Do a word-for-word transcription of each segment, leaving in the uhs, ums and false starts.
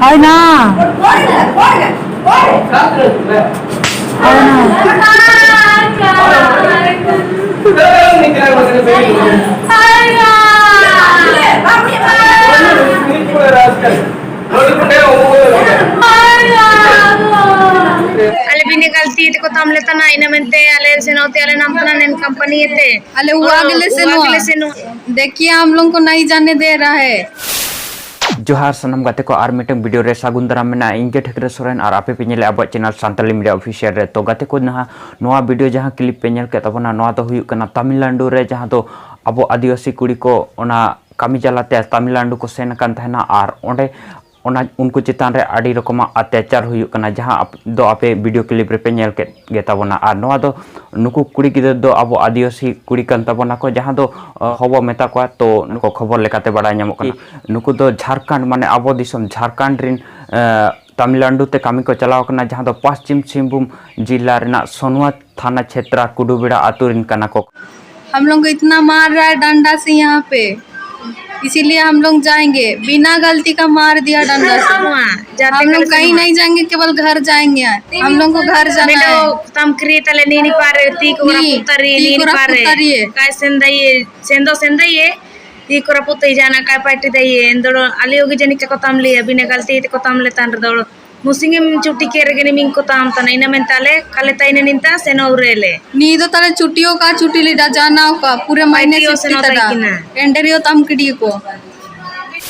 ᱦᱳᱭ ᱱᱟ᱾ ᱦᱳᱭ ᱱᱟ᱾ ᱟᱞᱮ ᱵᱤᱱᱟᱹ ᱜᱟᱹᱞᱛᱤ ᱛᱮᱠᱚ ᱛᱟᱢ ᱞᱮ ᱛᱟᱱᱟ, ᱤᱱᱟᱹ ᱢᱮᱱᱛᱮ ᱟᱞᱮ ᱥᱮᱱᱚᱜ ᱛᱮ ᱟᱞᱮ ᱱᱟᱢ ᱛᱟᱱᱟ ᱱᱮᱱ ᱠᱟᱢᱯᱟᱱᱤ ᱛᱮ᱾ ᱟᱞᱮ ᱩᱣᱟ ᱜᱮᱞᱮ ᱥᱮᱱᱚᱜᱼᱟ᱾ ᱫᱮᱠᱷᱤᱭᱮ, ᱦᱟᱢ ᱞᱳᱜ ᱠᱚ ᱱᱟᱦᱤ ᱡᱟᱱᱮ ᱫᱮ ᱨᱟᱦᱟ ᱦᱮ᱾ ᱡᱚᱦᱟᱨ ᱥᱟᱱᱟᱢ ᱜᱟᱛᱮ ᱠᱚ, ᱟᱨ ᱢᱤᱫᱴᱟᱝ ᱵᱷᱤᱰᱤᱭᱳ ᱨᱮ ᱥᱟᱹᱜᱩᱱ ᱫᱟᱨᱟᱢ ᱢᱮᱱᱟᱜᱼᱟ᱾ ᱤᱧ ᱜᱮ ᱴᱷᱟᱹᱠᱨᱟᱹ ᱥᱚᱨᱮᱱ ᱟᱨ ᱟᱯᱮ ᱯᱮ ᱧᱮᱞᱮᱫᱼᱟ ᱟᱵᱚᱣᱟᱜ ᱪᱮᱱᱮᱞ ᱥᱟᱱᱛᱟᱞᱤ ᱢᱤᱰᱤᱭᱟ ᱚᱯᱷᱤᱥᱤᱭᱟᱞ ᱨᱮ᱾ ᱛᱚ ᱜᱟᱛᱮ ᱠᱚ, ᱱᱟᱦᱟᱜ ᱱᱚᱣᱟ ᱵᱷᱤᱰᱤᱭᱳ ᱡᱟᱦᱟᱸ ᱠᱞᱤᱯ ᱯᱮ ᱧᱮᱞ ᱠᱮᱫ ᱛᱟᱵᱚᱱᱟ, ᱱᱚᱣᱟ ᱫᱚ ᱦᱩᱭᱩᱜ ᱠᱟᱱᱟ ᱛᱟᱢᱤᱞᱱᱟᱰᱩ ᱨᱮ, ᱡᱟᱦᱟᱸ ᱫᱚ ᱟᱵᱚ ᱟᱹᱫᱤᱵᱟᱹᱥᱤ ᱠᱩᱲᱤ ᱠᱚ ᱚᱱᱟ ᱠᱟᱹᱢᱤ ᱡᱟᱞᱟᱛᱮ ᱛᱟᱢᱤᱞᱱᱟᱰᱩ ᱠᱚ ᱥᱮᱱ ᱟᱠᱟᱱ ᱛᱟᱦᱮᱱᱟ ᱟᱨ ᱚᱸᱰᱮ ᱚᱱᱟ ᱩᱱᱠᱩ ᱪᱮᱛᱟᱱ ᱨᱮ ᱟᱹᱰᱤ ᱨᱚᱠᱚᱢᱟᱜ ᱚᱛᱛᱟᱪᱟᱨ ᱦᱩᱭᱩᱜ ᱠᱟᱱᱟ, ᱡᱟᱦᱟᱸ ᱟᱯ-, ᱫᱚ ᱟᱯᱮ ᱵᱷᱤᱰᱤᱭᱳ ᱠᱞᱤᱯ ᱨᱮᱯᱮ ᱧᱮᱞ ᱠᱮᱫ ᱜᱮ ᱛᱟᱵᱚᱱᱟ᱾ ᱟᱨ ᱱᱚᱣᱟ ᱫᱚ ᱱᱩᱠᱩ ᱠᱩᱲᱤ ᱜᱤᱫᱽᱨᱟᱹ ᱫᱚ ᱟᱵᱚ ᱟᱹᱫᱤᱵᱟᱹᱥᱤ ᱠᱩᱲᱤ ᱠᱟᱱ ᱛᱟᱵᱚᱱᱟ ᱠᱚ, ᱡᱟᱦᱟᱸ ᱫᱚ, ᱚ, ᱦᱚᱵᱚ ᱢᱮᱛᱟ ᱠᱚᱣᱟ᱾ ᱛᱚ ᱱᱩᱠᱩ ᱠᱷᱚᱵᱚᱨ ᱞᱮᱠᱟᱛᱮ ᱵᱟᱲᱟᱭ ᱧᱟᱢᱚᱜ ᱠᱟᱱᱟ, ᱱᱩᱠᱩ ᱫᱚ ᱡᱷᱟᱲᱠᱷᱚᱸᱰ, ᱢᱟᱱᱮ ᱟᱵᱚ ᱫᱤᱥᱚᱢ ᱡᱷᱟᱲᱠᱷᱚᱸᱰ ᱨᱤᱱ, ᱮ, ᱛᱟᱢᱤᱞᱱᱟᱰᱩ ᱛᱮ ᱠᱟᱹᱢᱤ ᱠᱚ ᱪᱟᱞᱟᱣ ᱠᱟᱱᱟ, ᱡᱟᱦᱟᱸ ᱫᱚ ᱯᱚᱥᱪᱤᱢ ᱥᱤᱝᱵᱷᱩᱢ ᱡᱤᱞᱟ ᱨᱮᱱᱟᱜ ᱥᱚᱱᱣᱟ ᱛᱷᱟᱱᱟ ᱪᱷᱮᱛᱨᱟ ᱠᱩᱰᱩᱵᱮᱲᱟ ᱟᱛᱳ ᱨᱤᱱ ᱠᱟᱱᱟ ᱠᱚ᱾ हम लोग को इतना मार रहा है डंडा से यहाँ पे, इसीलिए हम लोग जाएंगे। बिना गलती का मार दिया डंडा से। हम लोग कहीं नहीं जाएंगे, केवल घर जाएंगे। हम लोग को घर जाना है। ᱛᱟᱢ ᱠᱨᱤᱭᱮ ᱛᱟᱞᱮ ᱱᱤᱱᱤ ᱯᱟᱨᱮ ᱛᱤ ᱠᱚ ᱨᱟᱹᱯᱩᱫ ᱛᱟᱨᱤ, ᱱᱤᱱᱤ ᱯᱟᱨᱮ ᱠᱟᱭ ᱥᱮᱱᱫᱟᱭᱮ, ᱥᱮᱱᱫᱚ ᱥᱮᱱᱫᱟᱭᱮ, ᱛᱤ ᱠᱚ ᱨᱟᱹᱯᱩᱫ ᱛᱟᱭ ᱡᱟᱦᱟᱱᱟᱜ ᱠᱟᱭ ᱯᱟᱭᱴᱤ ᱛᱟᱭᱮ, ᱮᱱᱫᱚ ᱟᱞᱮ ᱦᱚᱸ ᱜᱮ ᱡᱟᱹᱱᱤᱡ ᱪᱚ ᱠᱚ ᱛᱟᱢ ᱞᱮᱭᱟ, ᱵᱤᱱᱟᱹ ᱜᱟᱹᱞᱛᱤ ᱛᱮᱠᱚ ᱛᱟᱢ ᱞᱮ ᱛᱟᱦᱮᱸ ᱨᱮᱫᱚ᱾ ᱢᱩᱥᱤᱝ ᱮᱢ ᱪᱩᱴᱤ ᱠᱮᱫ ᱨᱮᱜᱮ ᱱᱤᱢᱤᱝ ᱠᱚ ᱛᱟᱢ ᱛᱟᱱᱟ, ᱤᱱᱟᱹ ᱢᱮᱱᱛᱮ ᱟᱞᱮ ᱠᱷᱟᱞᱮ ᱛᱟᱭᱱᱮ ᱱᱤᱱᱛᱟ ᱥᱮᱱᱚᱜ ᱨᱮᱞᱮ᱾ ᱱᱤᱭᱟᱹ ᱫᱚ ᱛᱟᱦᱞᱮ ᱪᱩᱴᱤ ᱚᱠᱟ ᱪᱩᱴᱤ ᱞᱮᱫᱟ, ᱡᱟᱱᱟ ᱚᱠᱟ, ᱯᱩᱨᱟᱹ ᱢᱟᱭᱱᱮ ᱯᱟᱭᱴᱤ ᱦᱚᱸ ᱪᱩᱴᱤ ᱥᱮᱱᱚᱜ ᱛᱟᱭ ᱛᱟᱫᱟ᱾ ᱠᱤᱱᱟ᱾ ᱮᱱᱰᱮᱨᱤᱭᱳ ᱛᱟᱢ ᱠᱤᱰᱤᱭᱟᱹ ᱠᱚ᱾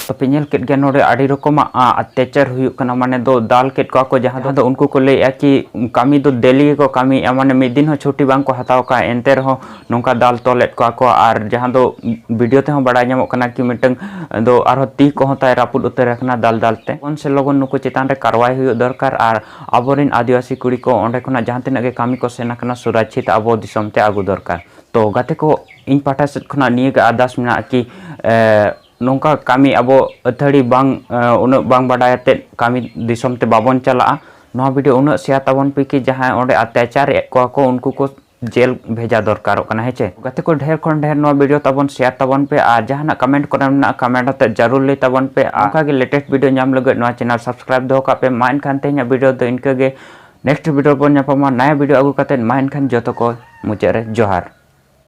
ᱛᱚᱯᱮ ᱧᱮᱞ ᱠᱮᱫ ᱜᱮᱭᱟ, ᱱᱚᱰᱮ ᱟᱹᱰᱤ ᱨᱚᱠᱚᱢᱟᱜ, ᱟ, ᱚᱛᱛᱟᱪᱟᱨ ᱦᱩᱭᱩᱜ ᱠᱟᱱᱟ, ᱢᱟᱱᱮ ᱫᱚ ᱫᱟᱞ ᱠᱮᱫ ᱠᱚᱣᱟ ᱠᱚ, ᱡᱟᱦᱟᱸ ᱫᱚ ᱩᱱᱠᱩ ᱠᱚ ᱞᱟᱹᱭᱮᱫᱼᱟ ᱠᱤ ᱠᱟᱹᱢᱤ ᱫᱚ ᱰᱮᱞᱤ ᱜᱮᱠᱚ ᱠᱟᱹᱢᱤᱭᱮᱫᱼᱟ, ᱢᱟᱱᱮ ᱢᱤᱫ ᱫᱤᱱ ᱦᱚᱸ ᱪᱷᱩᱴᱤ ᱵᱟᱝ ᱠᱚ ᱦᱟᱛᱟᱣ ᱠᱟᱜᱼᱟ, ᱮᱱᱛᱮ ᱨᱮᱦᱚᱸ ᱱᱚᱝᱠᱟ ᱫᱟᱞ ᱛᱚᱞᱮᱫ ᱠᱚᱣᱟ ᱠᱚ᱾ ᱟᱨ ᱡᱟᱦᱟᱸ ᱫᱚ ᱵᱷᱤᱰᱤᱭᱳ ᱛᱮᱦᱚᱸ ᱵᱟᱲᱟᱭ ᱧᱟᱢᱚᱜ ᱠᱟᱱᱟ ᱠᱤ ᱢᱤᱫᱴᱟᱝ ᱫᱚ ᱟᱨᱦᱚᱸ ᱛᱤ ᱠᱚᱦᱚᱸ ᱛᱟᱭ ᱨᱟᱹᱯᱩᱫ ᱩᱛᱟᱹᱨ ᱟᱠᱟᱱᱟ ᱫᱟᱞ ᱫᱟᱞ ᱛᱮ᱾ ᱞᱚᱜᱚᱱ ᱥᱮ ᱞᱚᱜᱚᱱ ᱱᱩᱠᱩ ᱪᱮᱛᱟᱱ ᱨᱮ ᱠᱟᱨᱣᱟᱭ ᱦᱩᱭᱩᱜ ᱫᱚᱨᱠᱟᱨ ᱟᱨ ᱟᱵᱚᱨᱮᱱ ᱟᱹᱫᱤᱵᱟᱹᱥᱤ ᱠᱩᱲᱤ ᱠᱚ ᱚᱸᱰᱮ ᱠᱷᱚᱱᱟᱜ ᱡᱟᱦᱟᱸ ᱛᱤᱱᱟᱹᱜ ᱜᱮ ᱠᱟᱹᱢᱤ ᱠᱚ ᱥᱮᱱ ᱟᱠᱟᱱᱟ ᱥᱩᱨᱟᱪᱷᱤᱛ ᱟᱵᱚ ᱫᱤᱥᱚᱢ ᱛᱮ ᱟᱹᱜᱩ ᱫᱚᱨᱠᱟᱨ᱾ ᱛᱚ ᱜᱟᱛᱮ ᱠᱚ, ᱤᱧ ᱯᱟᱦᱴᱟ ᱥᱮᱫ ᱠᱷᱚᱱᱟᱜ ᱱᱤᱭᱟᱹ ᱜᱮ ᱟᱨᱫᱟᱥ ᱢᱮᱱᱟᱜᱼᱟ ᱠᱤ, ᱮ, ᱱᱚᱝᱠᱟ ᱠᱟᱹᱢᱤ ᱟᱵᱚ ᱟᱹᱛᱷᱟᱹᱲᱤ ᱵᱟᱝ, ᱮ, ᱩᱱᱟᱹᱜ ᱵᱟᱝ ᱵᱟᱰᱟᱭ ᱟᱛᱮᱫ ᱠᱟᱹᱢᱤ ᱫᱤᱥᱚᱢ ᱛᱮ ᱵᱟᱵᱚᱱ ᱪᱟᱞᱟᱜᱼᱟ᱾ ᱱᱚᱣᱟ ᱵᱷᱤᱰᱤᱭᱳ ᱩᱱᱟᱹᱜ ᱥᱮᱭᱟᱨ ᱛᱟᱵᱚᱱ ᱯᱮ ᱠᱤ ᱡᱟᱦᱟᱸᱭ ᱚᱸᱰᱮ ᱚᱛᱛᱟᱪᱟᱨ ᱮᱫ ᱠᱚᱣᱟ ᱠᱚ ᱩᱱᱠᱩ ᱠᱚ ᱡᱮᱞ ᱵᱷᱮᱡᱟ ᱫᱚᱨᱠᱟᱨᱚᱜ ᱠᱟᱱᱟ, ᱦᱮᱸ ᱪᱮ? ᱜᱟᱛᱮ ᱠᱚ, ᱰᱷᱮᱨ ᱠᱷᱚᱱ ᱰᱷᱮᱨ ᱱᱚᱣᱟ ᱵᱷᱤᱰᱤᱭᱳ ᱛᱟᱵᱚᱱ ᱥᱮᱭᱟᱨ ᱛᱟᱵᱚᱱ ᱯᱮ, ᱟᱨ ᱡᱟᱦᱟᱱᱟᱜ ᱠᱚᱢᱮᱱᱴ ᱠᱚᱨᱮ ᱢᱮᱱᱟᱜᱼᱟ, ᱠᱚᱢᱮᱱᱴ ᱟᱛᱮ ᱡᱟᱹᱨᱩᱲ ᱞᱟᱹᱭ ᱛᱟᱵᱚᱱ ᱯᱮ᱾ ᱟᱨ ᱚᱱᱠᱟ ᱜᱮ ᱞᱮᱴᱮᱥᱴ ᱵᱷᱤᱰᱤᱭᱳ ᱧᱟᱢ ᱞᱟᱹᱜᱤᱫ ᱱᱚᱣᱟ ᱪᱮᱱᱮᱞ ᱥᱟᱵᱥᱠᱨᱟᱭᱤᱵ ᱫᱚᱦᱚ ᱠᱟᱜ ᱯᱮ᱾ ᱢᱟ ᱮᱱᱠᱷᱟᱱ ᱛᱮᱦᱮᱧᱟᱜ ᱵᱷᱤᱰᱤᱭᱳ ᱫᱚ ᱤᱱᱠᱟᱹ ᱜᱮ, ᱱᱮᱠᱥᱴ ᱵᱷᱤᱰᱤᱭᱳ ᱵᱚᱱ ᱧᱟᱯᱟᱢᱟ ᱱᱟᱭᱟ ᱵᱷᱤᱰᱤᱭᱳ ᱟᱹᱜᱩ ᱠᱟᱛᱮ᱾ ᱢᱟ ᱮᱱᱠᱷᱟᱱ ᱡᱚᱛᱚ ᱠᱚ ᱢᱩᱪᱟᱹᱫ ᱨᱮ ᱡᱚᱦᱟᱨ᱾